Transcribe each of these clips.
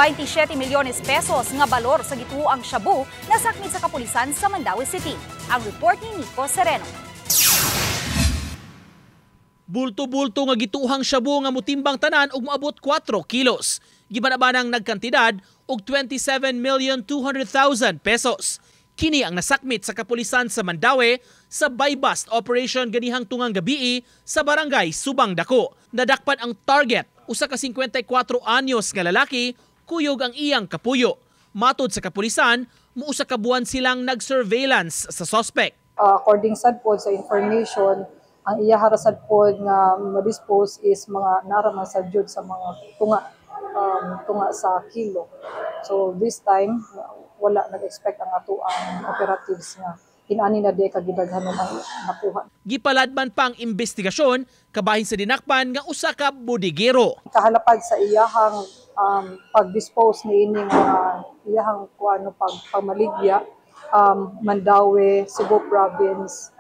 27 milyones pesos nga balor sa gituoang shabu nasakmit sa kapulisan sa Mandaue City. Ang report ni Nico Sereno. Bulto-bulto nga gituohang shabu nga mutimbang tanan og moabot 4 kilos. Gibanabanang nagkantidad og 27,200,000 pesos. Kini ang nasakmit sa kapulisan sa Mandaue sa buy-bust operation ganihang tungang gabii sa barangay Subang Dako. Nadakpan ang target, usa ka 54 anyos nga lalaki, kuyog ang iyang kapuyo. Matod sa kapulisan, muusa ka buwan silang nag-surveillance sa suspect. According sad pod sa information, ang iya sad pod nga ma-dispose is mga naraman sa jud sa mga tunga sa kilo. So this time wala nag-expect ang ato ang operatives nga inani na di kagidaghan ang nakuha. Gipaladman pa ang investigasyon kabahin sa dinakpan nga usa ka bodigero. Kahalapad sa iyahang pag-dispose ni ining mga iyahang kuano pag pamaligya, Mandaue, Cebu Province,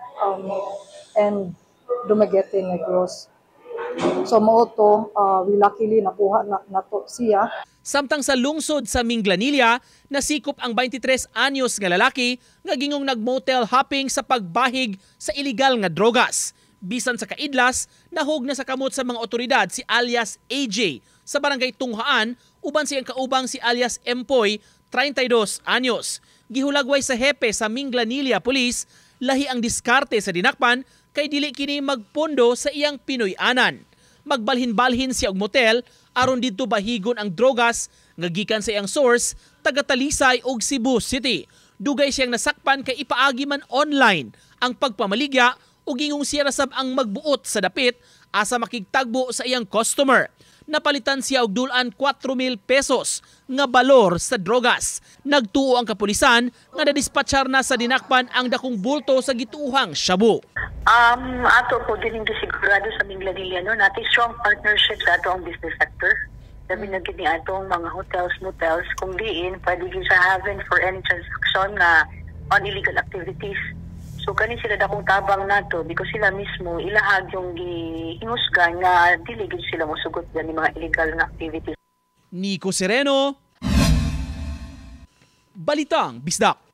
and Dumaguete, Negros. So mao to, we luckily nakuha na nato siya. Samtang sa lungsod sa Minglanilla, nasikop ang 23 anyos nga lalaki nga gingong nagmotel hopping sa pagbahig sa iligal nga drogas. Bisan sa kaidlas, nahog na sa kamot sa mga otoridad si alias AJ sa barangay Tunghaan uban siyang kaubang si alias Empoy, 32 anyos. Gihulagway sa hepe sa Minglanilla Police, lahi ang diskarte sa dinakpan kay dili kini magpondo sa iyang Pinoy-anan. Magbalhin-balhin siya og motel aron didto bahigon ang drogas nga gikan sa iyang source taga Talisay ug Cebu City. Dugay siyang nasakpan kay ipaagi man online ang pagpamaligya ug ingong siya ra sab ang magbuot sa dapit asa makigtagbo sa iyang customer. Napalitan siya og dulan 4,000 pesos nga balor sa drogas. Nagtuo ang kapulisan nga nadispatchar na sa dinakpan ang dakong bulto sa gituohang shabu. Ato po din sigurado sa Minglanilla, no, natin strong partnership sa ato ang business sector. Labi na gid ni atong mga hotels, motels, kung diin pwede gyud sa haven for any transaction nga on illegal activities. So kani sila dakong tabang nato because sila mismo ilahag yung gihingusgan nga dili gid sila mosugot ni mga illegal nga activities. Nico Sereno, Balitang Bisdak.